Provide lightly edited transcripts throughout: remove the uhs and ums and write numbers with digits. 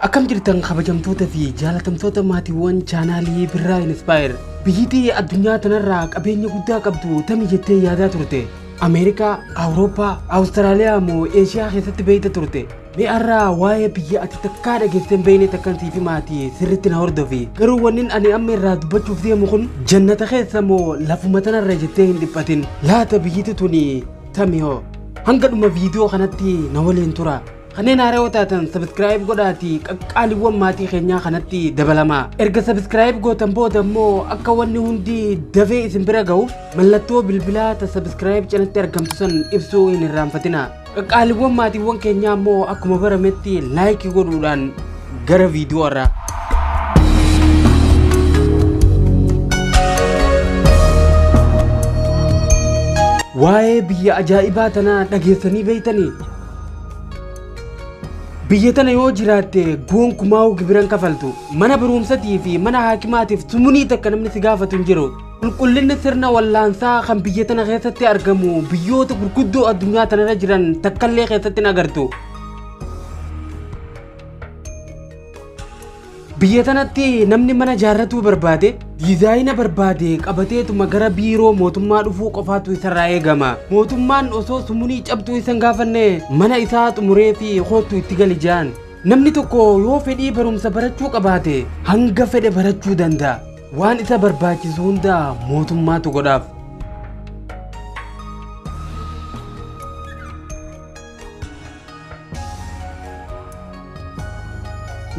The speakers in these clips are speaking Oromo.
Akkam jirtan kabajamtoota fi jaalatamtoota maatiiwwan chaanaalii Birraa Inspire. Biyyittii addunyaa tanarraa qabeenya guddaa qabdu tami jettee yaadaa turte? Ameerikaa, Awurooppaa, Awustiraaliyaa moo Eeshiyaa keessatti beeyta turte? Mee har'aa waa'ee biyya ati takkaa dhageessee hin beekne takkan siif himaatii sirriitti na hordofi. Garuu wannin ani amma irraa dubbachuuf deemu kun jannata keessa moo lafuma tanarra jettee hin dhiphatin. Laata biyyiti tuni tami hoo? Hanga dhuma viidiyoo kanatti na waliin tura. Kanneen haarawaa taatan subscribe godhaatii qaqqaaliiwwan maatii keenyaa kanatti dabalamaa. Erga subscribe gootan booda immoo akka wanni hundi dafee isin bira ga'uuf mallattoo bilbilaa ta subscribe cinatti argamtu san ibsuu hin irraanfatina. Qaqqaaliiwwan maatiiwwan keenyaa immoo akkuma barametti like godhuudhaan gara viidiyoo irraa. Waa'ee biyya ajaa'ibaa tanaa dhageessanii beektanii? Biyya tana yoo jiraatte gonkumaa gibiran kafaltu. Mana barumsatii fi mana haakimaatiif sumunii takka namni si gaafatu hin jiru. Qulqullinni sirna wallaansaa kan biyya tana keessatti argamu biyyoota gurguddoo addunyaa tanarra jiran takkallee keessatti hin agartu. Biyya tanatti namni mana ijaarratuu barbaade diizaayina barbaade qabateetuma gara biiroo mootummaa dhufuu qofaatu isarraa eegama. Mootummaan osoo sumunii cabxuu isa hin gaafanne mana isaa xumuree fi koottu itti gali ja'an. Namni tokko yoo fedhii barumsa barachuu qabaate hanga fedhe barachuu danda'a. Waan isa barbaachisu hunda mootummaatu godhaaf.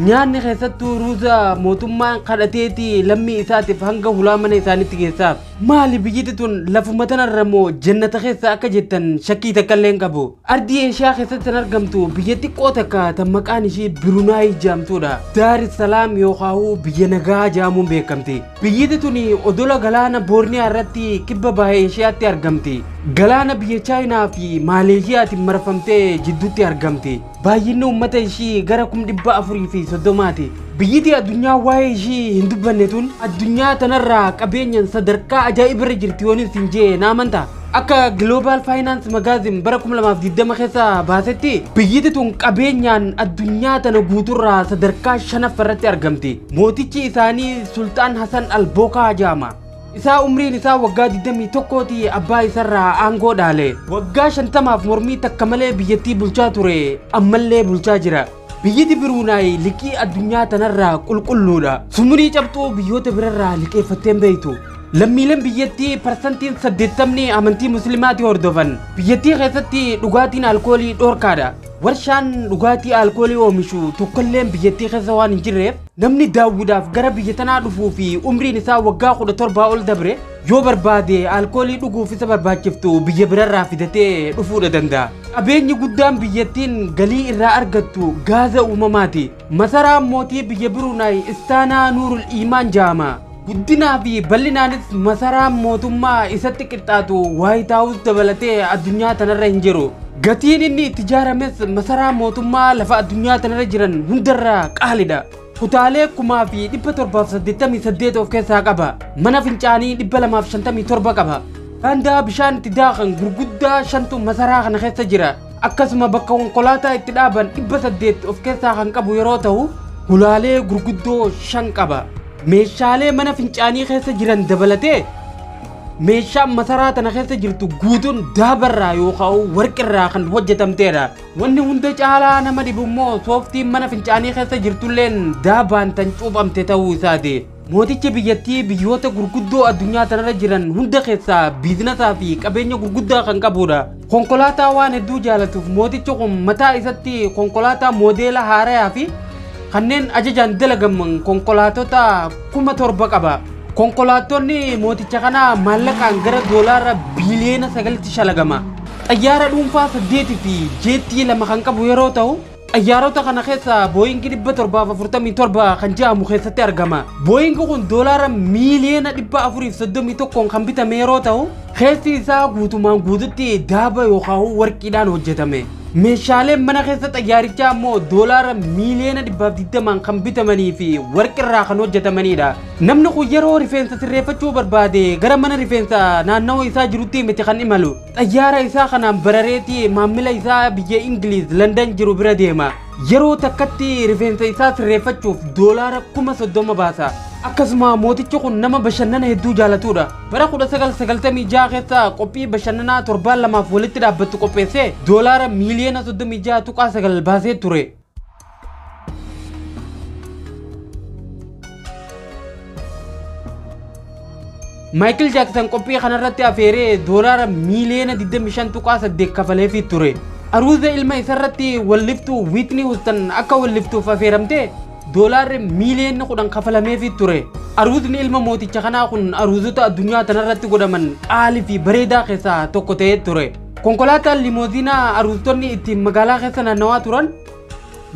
Nyaanni keessattuu ruuza mootummaan kadhateeti lammii isaatiif hanga hulaa mana isaanitti geessaaf. Maali biyyiti tun lafuma tanarra moo jannata keessa akka jettan shakkii takka illee hin qabu. Ardii Eeshiyaa keessatti kan argamtu biyya xiqqoo takka tan maqaan ishii Birunaay jedhamtuudha. Daar es Salaam yookaan biyya nagaa jedhamuun beekamti. Biyyiti tun odola galaana Boorniyaa irratti kibba baha Eeshiyaatti argamti. Galaana biyya Chaayinaa fi Maaleeshiyaatiin marfamtee jidduutti argamti. Baay'inni uummata ishii gara 430,000ti. Biyyiti addunyaa waa'ee ishii hin dubbanne tun addunyaa tanarraa qabeenyaan sadarkaa ajaa'ibarra jirti yoon isin jee na amantaa? Akka Global Finance Magazine bara 2020 keessa baasetti biyyiti tun qabeenyaan addunyaa tana guuturraa sadarkaa shanaffarratti argamti. Mootichi isaanii Sultaan Hasan Al-Bokaa jedhama. Isaa umriin isaa waggaa 21ti abbaa isarraa aangoo dhaale. Waggaa 50f mormii takka malee biyyattii bulchaa ture ammallee bulchaa jira. Biyyiti Biruunaay liqii addunyaa tanarraa qulqulluudha. Sumurii cabxuu biyyoota birarraa liqeeffattee hin beektu. Lammiileen biyyattii parsantiin 80 amantii musliimaati hordofan. Biyyattii keessatti dhugaatiin alkoolii dhoorkaadha. Warshaan dhugaatii alkoolii oomishu tokkolleen biyyattii keessa waan hin jirreef namni daawwiidhaaf gara biyya tanaa dhufuu fi umriin isaa waggaa 17 ol dabre yoo barbaade alkoolii dhuguuf isa barbaachiftu biyya birarraa fidatee dhufuudha danda'a. Qabeenyi guddaan biyyattiin galii irraa argattu gaaza uumamaati. Masaraan mootii biyya Biruunaay Istaanaa Nuurul Iimaan jedhama. Guddinaa fi bal'inaanis masaraan mootummaa isatti qixxaatu Waayit Haawus dabalatee addunyaa tanarra hin jiru. Gatiin inni itti ijaarames masaraa mootummaa lafa addunyaa tanarra jiran hundarraa qaalidha. Kutaalee 7,788 of keessaa qaba. Mana fincaanii 257 qaba. Daandaa bishaan itti daakan gurguddaa shantu masaraa kana keessa jira. Akkasuma bakka konkolaataa itti dhaaban 800 of keessaa kan qabu yeroo ta'u hulaalee gurguddoo 5 qaba. Meeshaalee mana fincaanii keessa jiran dabalatee meeshaan masaraa tana keessa jirtu guutuun daabarraa yookaan warqirraa kan hojjetamteedha. Wanni hunda caalaa nama dhibu immoo sooftiin mana fincaanii keessa jirtulleen daabaan tan cuuphamte ta'uu isaati. Mootichi biyyattii biyyoota gurguddoo addunyaa tanarra jiran hunda keessaa biizinasaa fi qabeenya gurguddaa kan qabudha. Konkolaataa waan hedduu jaalatuuf mootichi kun mataa isatti konkolaataa moodeela haarayaa fi kanneen ajajaan dalagaman konkolaatota 7,000 qaba. Konkolaattonni mooticha kanaa maallaqaan gara doolaara biiliyoona 9tti shalagama. Xayyaara dhuunfaa 8 fi jeettii 2 kan qabu yeroo ta'u xayyaarota kana keessa Booyingi 747 kan jedhamu keessatti argama. Booyingi kun doolaara miiliyoona 431 kan bitame yeroo ta'u keessi isaa guutumaan guututti daaba yookaan warqiidhaan hojjetame. Meeshaaleen mana keessa xayyaarichaa ammoo doolaara miiliyoona 120 kan bitamanii fi warqirraa kan hojjetamanidha. Namni kun yeroo rifeensa sirreeffachuu barbaade gara mana rifeensa naannawa isaa jirutti miti kan imalu. Xayyaara isaa kanaan barareeti maamila isaa biyya Ingiliiz Landan jiru bira deema. Yeroo takkatti rifeensa isaa sirreeffachuuf doolaara 30,000 baasa. Akkasuma mootichi kun nama bashannana hedduu jaalatudha. Bara 1996 keessa qophii bashannanaa torbaan lamaaf walitti dhaabbattu qopheessee doolaara miiliyoona 36.9 baasee ture. Maayikil Jaaksan qophii kanarratti afeeree doolaara miiliyoona 25.8 kafaleefii ture. Aruuza ilma isarratti walliftuu Wiitnii Houston akka walliftuuf afeeramte doolaarri miiliyoonni 10 kafalameefii ture. Aruuzni ilma mooticha kanaa kun aruuzota addunyaa tanarratti godhaman qaalii fi bareedaa keessaa tokko ta'ee ture. Konkolaataan limooziinaa aruuztonni ittiin magaalaa keessa naannawaa turan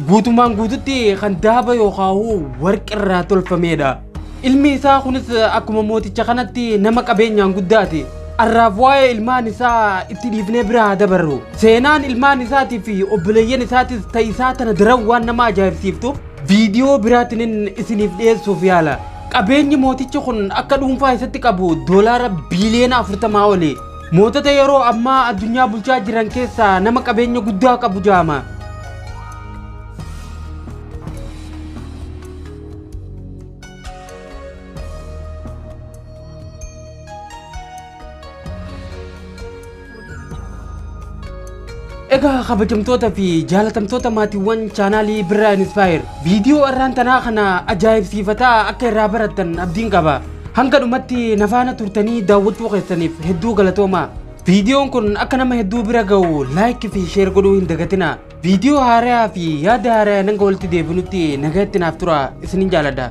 guutumaan guututti kan daaba yookaan warqirraa tolfamedha. Ilmi isaa kunis akkuma mooticha kanatti nama qabeenyaan guddaati. Arraaf waa'ee ilmaan isaa itti dhiifnee biraa dabarru. Seenaan ilmaan isaatii fi obboleeyyan isaatis ta'isaa tana daran waan nama ajaa'ibsiiftuuf viidiyoo biraatiin isiniif dhiyeessuuf yaala. Qabeenyi mootichi kun akka dhuunfaa isatti qabu doolaara biiliyoona 40 oli. Mootota yeroo ammaa addunyaa bulchaa jiran keessaa nama qabeenya guddaa qabu jaama. Egaa kabajamtoota fi jaalatamtoota maatiiwwan chaanaalii Birraa Inspire viidiyoo irraan tanaa kana ajaa'ibsiifataa akka irraa barattan abdiin qaba. Hanga dhumatti nafaana turtanii daawwachuu keessaniif hedduu galatooma. Viidiyoon kun akka nama hedduu bira ga'u laayikii fi sheer godhuu hin dagatina. Viidiyoo haaraa fi yaada haaraa hanga walitti deebinutti nagayatti naaf tura isinin jaaladha.